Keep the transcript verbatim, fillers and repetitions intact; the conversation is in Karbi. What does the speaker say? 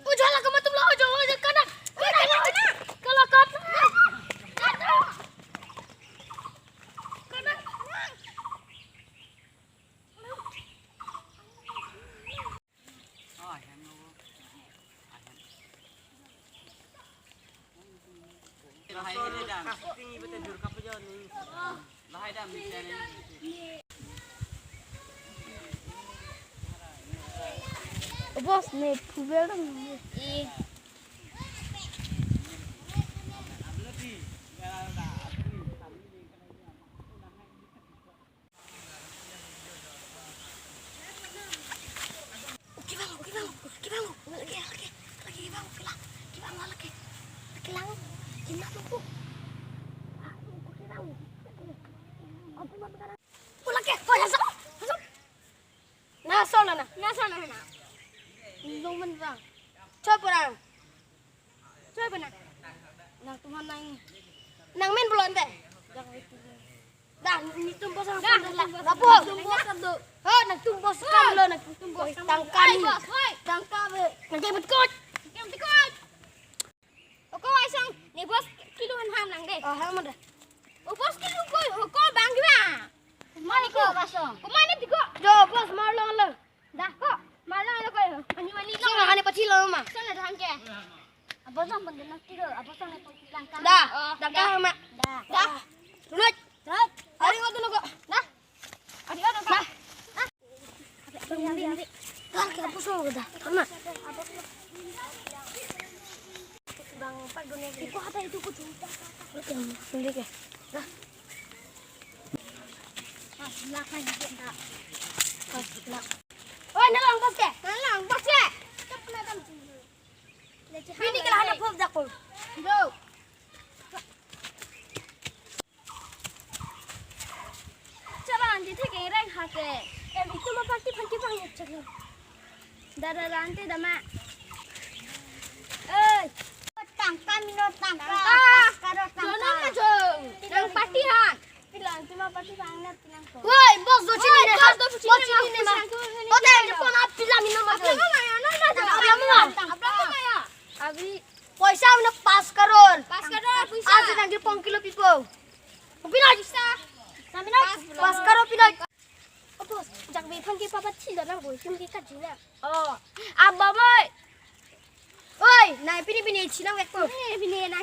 Ujala kama tumlo, ujala, ujala, kana, kana, kana, kana, kana, kana. Bos, ne phuber dong. Kibang, kibang, kibang, lagi, lagi, lagi, kibang, kibang, kibang, lagi, kibang, kibang, kibang. Oh, lagi, oh, ya, so, so. Na, so, na, na. Na, so, na, na. Lungmen bang. Chop orang. Choi bana. Nangtum han nang. Nang men bolon te. Dah, netum bos ang. Dah, dah, dah. Lapu. Netum bos ang do. Ho, netum bos ang lo, netum bos ang. Tangka ni. Bos, hoi. Tangka be. Nang ke betkot. Nang ke betkot. Oko aisang, ne bos kilo han ham nang de. Oh, ham ada. O bos kilo ko, ko bang gua. Mani ko basong. Ko mani tiko. Jo, bos, mar long lo. Dah ko, malang lo ko. Ani mani lo. Sing hane pachilo ma. Sana dah ke. Abosong pun kena tidur, abosong ni pun langkah. Dah, oh, langkah dah. Ma. Dah. Dah. Tunai. Dah. Ari ngotu lo ko. Dah. Ari ngotu ko. Dah. Ari, ari, ari. Dah, ke abosong ko dah. Mana? Bang, pak dunia. Iko ada itu ko jumpa. Oke, sulit ya. Dah. Oi, nalang bos ke? Nalang bos ke? Ini kalau ada pop jakul. Go. Coba nanti tuh kayak reng hake. Em, itu mah pasti pasti banyak cek. Dada rante dama. Eh, tangka mino tangka. Tangka. Pas karo tangka. Jono ma jo. Nang party han. Pilang cuma party bang na pilang ko. Woi, bos do sini ne. Bos do sini ne ma. Hotel di pon ap pilang mino ma. Apa maya na na. Apa maya. Apa maya. Abi poisa mino pas karor. Pas karor poisa. Aji nang di pon kilo pipo. Pinoi. Pas karor pinoi. Bos, jak be phan ke papa thil dana boy, sim ke kat jina. Oh, abang boy. Oi, nai pini pini chinang wek po. Pini pini na